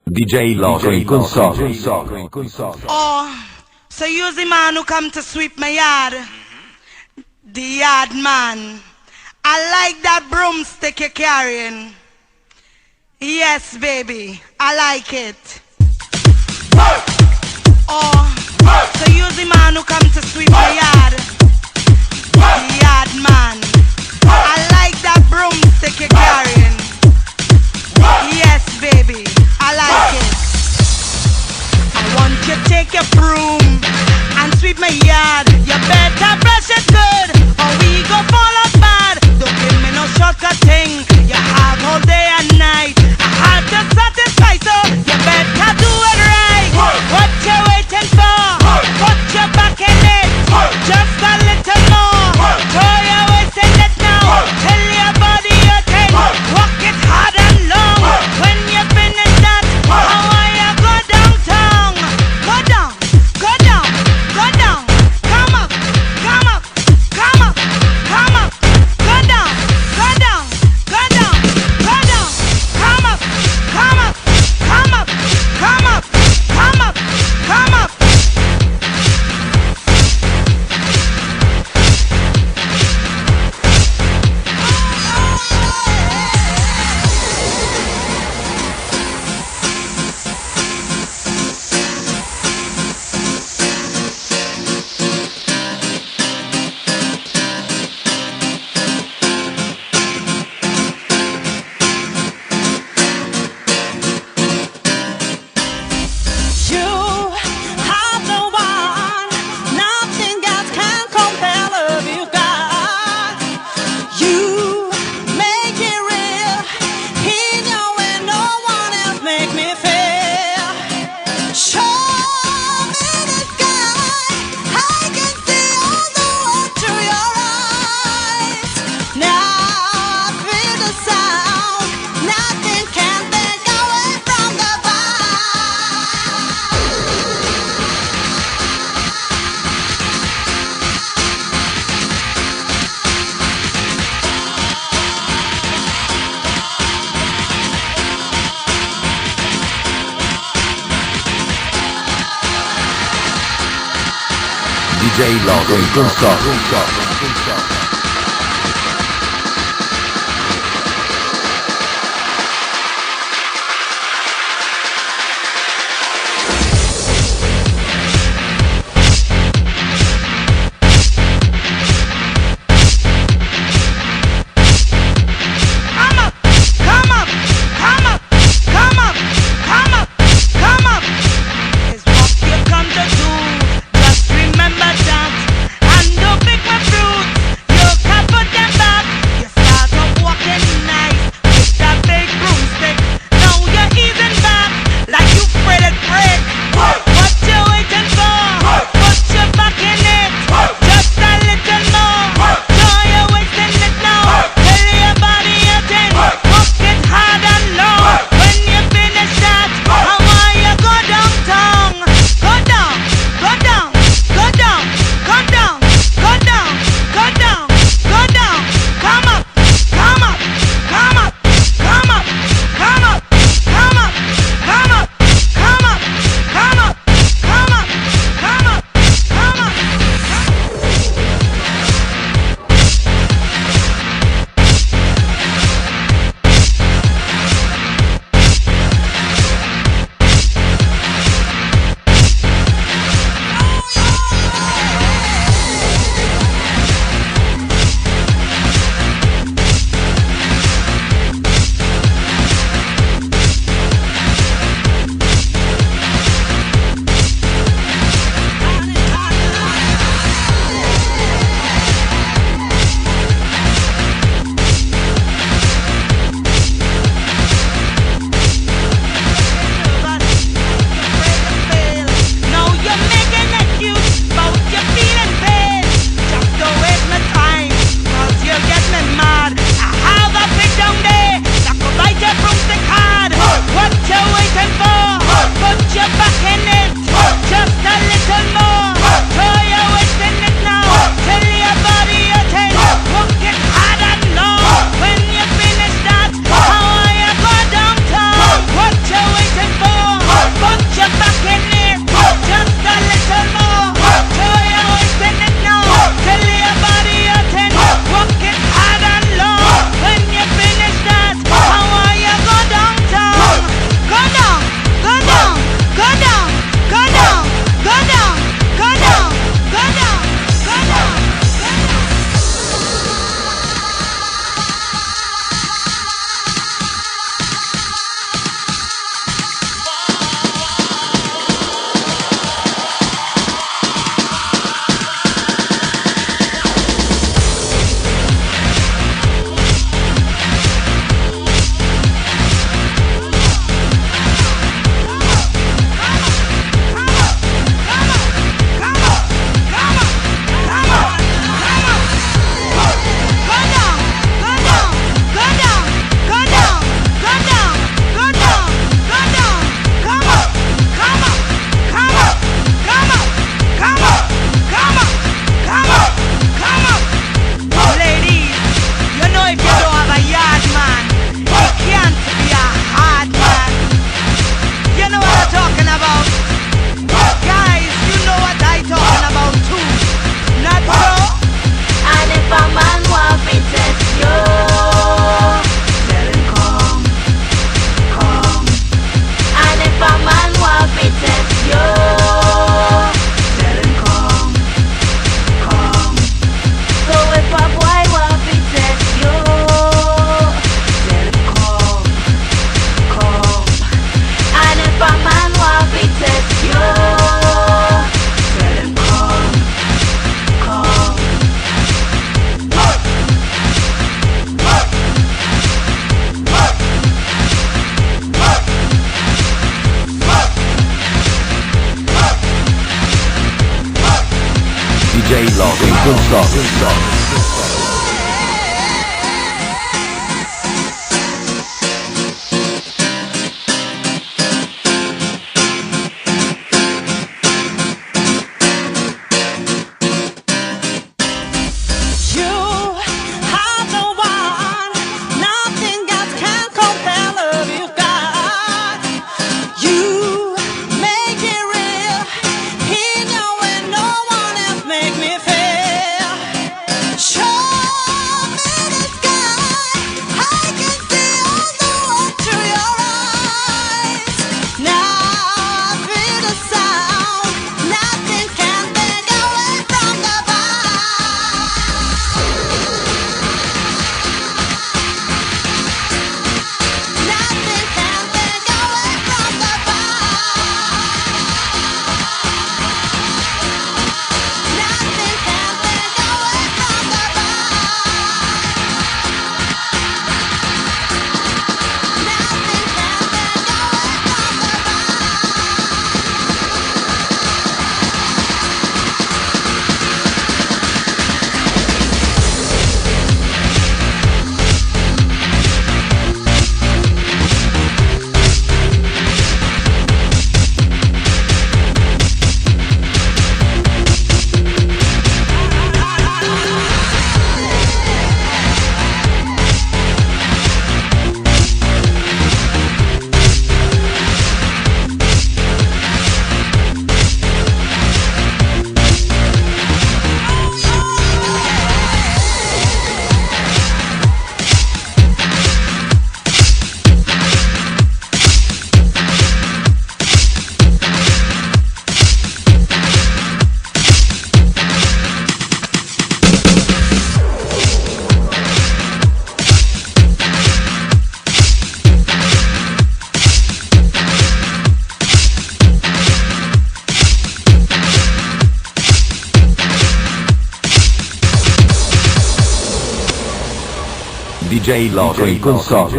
DJ Loco in console. Oh, so you's the man who come to sweep my yard. The yard man. I like that broomstick you're carrying. Yes, baby, I like it. Oh, so you's the man who come to sweep my yard. The yard man. I like that broomstick you're carrying. Yes, baby, I like it. I want you to take your broom and sweep my yard. You better brush it good, or we go fall out bad. Don't give me no shortcut thing. You have all day and night. I had to satisfy, so you better do it right. What you waiting for? Put your back in it, just a little more. Throw your waist in it now, till your body hurting. Walk it hard and long. When you finish that, how are you go downtown? Go down, go down, go down. Come up, come up, come up, come up. Go down, go down, go down, go down. Come up, come up, come up, come up, come up, come up. You are the one. Nothing else can compare love you got. You make it real. In your way, no one else make me feel. Show me the sky. I can see all the world through your eyes. Now I feel the sound. Nothing can take away from the vibe. DJ Loco in console. Come up, come up, come up, come up, come up, come up. Is what you come to do. Just remember that. And don't pick my fruit. Loco in console. You are the one, nothing else can compare love you got. You make it real, in your way no one else make me feel. Show me the sky, I can see all the world through your eyes. Now I feel the sound, nothing can take away from the vibe. Nothing can take away from the vibe. Nothing can take away from the vibe. Nothing can take away from the vibe. DJ Loco in console.